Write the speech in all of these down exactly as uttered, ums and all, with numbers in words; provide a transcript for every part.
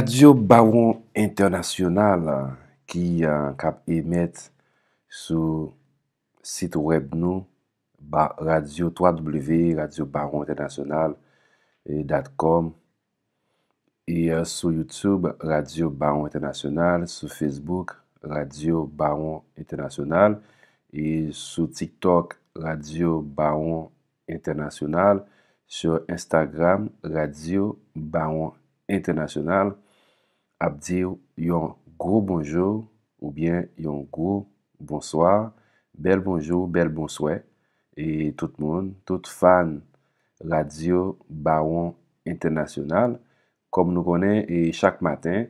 Radyo Bawon Entènasyonal ki, eh, k ap emèt sou sit wèb nou, ba, radyo, w w w radyo bawon entènasyonal, eh, dot com, e, eh, sou YouTube, Radyo Bawon Entènasyonal, sou Facebook, Radyo Bawon Entènasyonal, e sou TikTok, Radyo Bawon Entènasyonal, sou Instagram, Radyo Bawon Entènasyonal, ap di w yon gwo bonjou oubyen yon gwo bonswa, bèl bonjou, bèl bonswè, e tout moun, tout fan Radyo Bawon Entènasyonal. Kòm nou konnen, e chak maten,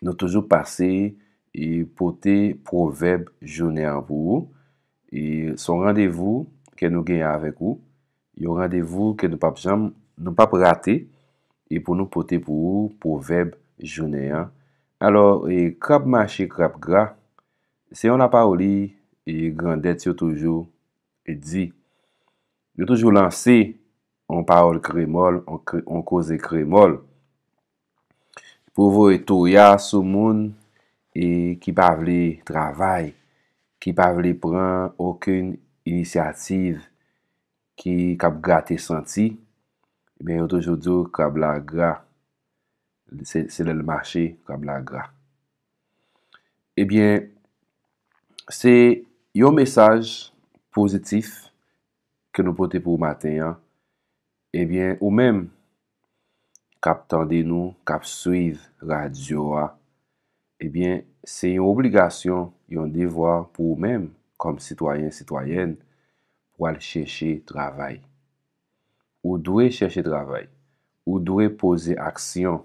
nou toujou pase e pote pwovèb jounen an pou ou. E se yon randevou ke nou genyen avèk ou, yon randevou ke nou p ap janm, nou p ap rate, e pou nou pote pou ou pwovèb jounen an. Alò, e krab mache, krab gra, se yon lapawòl e grandèt yo toujou e di. Yo toujou lanse yon pawòl kremòl, yon kre-, yon koze kremòl, pou voye toya sou moun e ki pa vle travay, ki pa vle pran okenn inisyativ, ki, k ap grate santi, ebyen, yo toujou di w krab la gra. Se, se lè l mache, krab la gra. Ebyen, se yon mesaj pozitif ke nou pote pou ou maten an. Ebyen, ou menm k ap tande nou, k ap swiv radyo a, ebyen, se yon obligasyon, yon devwa pou ou menm, kòm sitwayen, sitwayèn, pou al chèche travay. Ou dwe chèche travay. Ou dwe poze aksyon.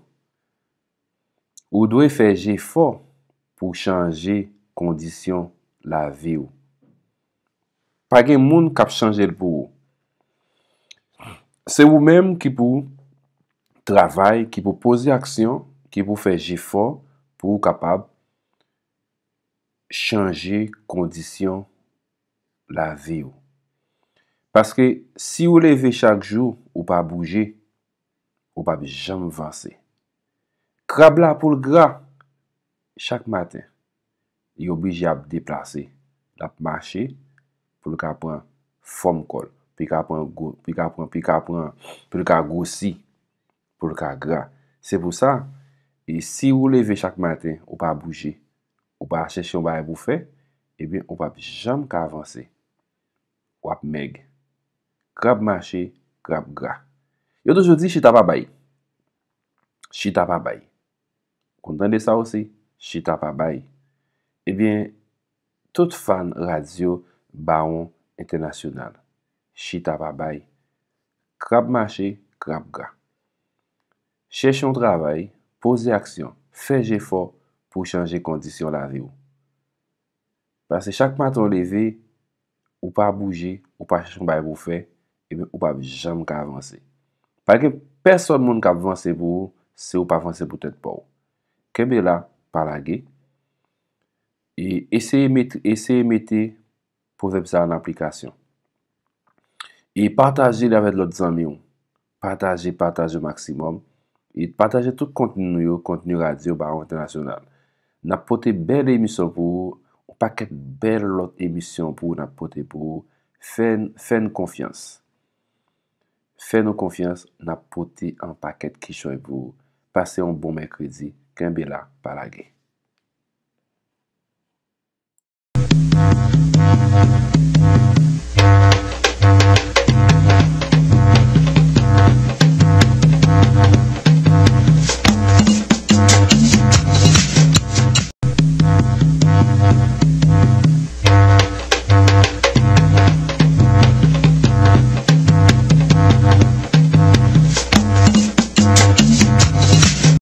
Ou dwe fè jefò pou chanje kondisyon lavi w. Pa gen moun k ap chanje l pou ou. Se ou menm ki pou travay, ki pou poze aksyon, ki pou fè jefò pou ou kapab chanje kondisyon lavi w. Paske si ou leve chak jou, ou pa bouje, ou p ap janm vanse. Krab la pou l gra, chak maten, li oblije ap deplase. L ap mache pou l ka pran fòm kò l, pou l ka pran gwo, pou l ka pran, pou l ka pran, pou l ka gwosi, pou l ka gra. Se pou sa, e si ou leve chak maten, ou pa bouje, ou pa chèche yon bagay pou fè, ebyen, ou p ap janm ka avanse. W ap mèg. Krab mache, krab gra. Yo toujou di chita pa bay. Chita pa bay. Konn tande sa osi? Chita pa bay. Ebyen, tout fan radyo Bawon Entènasyonal, chita pa bay. Krab mache, krab gra. Chèche yon travay, poze aksyon, fè jefò pou chanje kondisyon lavi w. Paske chak maten w leve, ou pa bouje, ou pa chèche yon bagay pou w fè, ebyen, ou p ap janm ka avanse. Pa gen pèsòn moun k ap vanse pou ou, si ou pa vanse pou tèt pa w. Kenbe la, pa lage. E eseye met-, eseye mete pwovèb sa a nan aplikasyon. E pataje li avèk lòt zanmi w. Pataje, pataje o maksimòm. E pataje tout kontni nou yo, kontni radyo Bawon Entènasyonal. N ap pote bèl emisyon pou ou, yon pakèt bèl lòt emisyon pou ou n ap pote pou ou. Fè n, fè n konfyans. Fè nou konfyans, n ap pote yon pakèt kichòy pou ou. Pase yon bon mèkredi. Kenbe la, pa lage.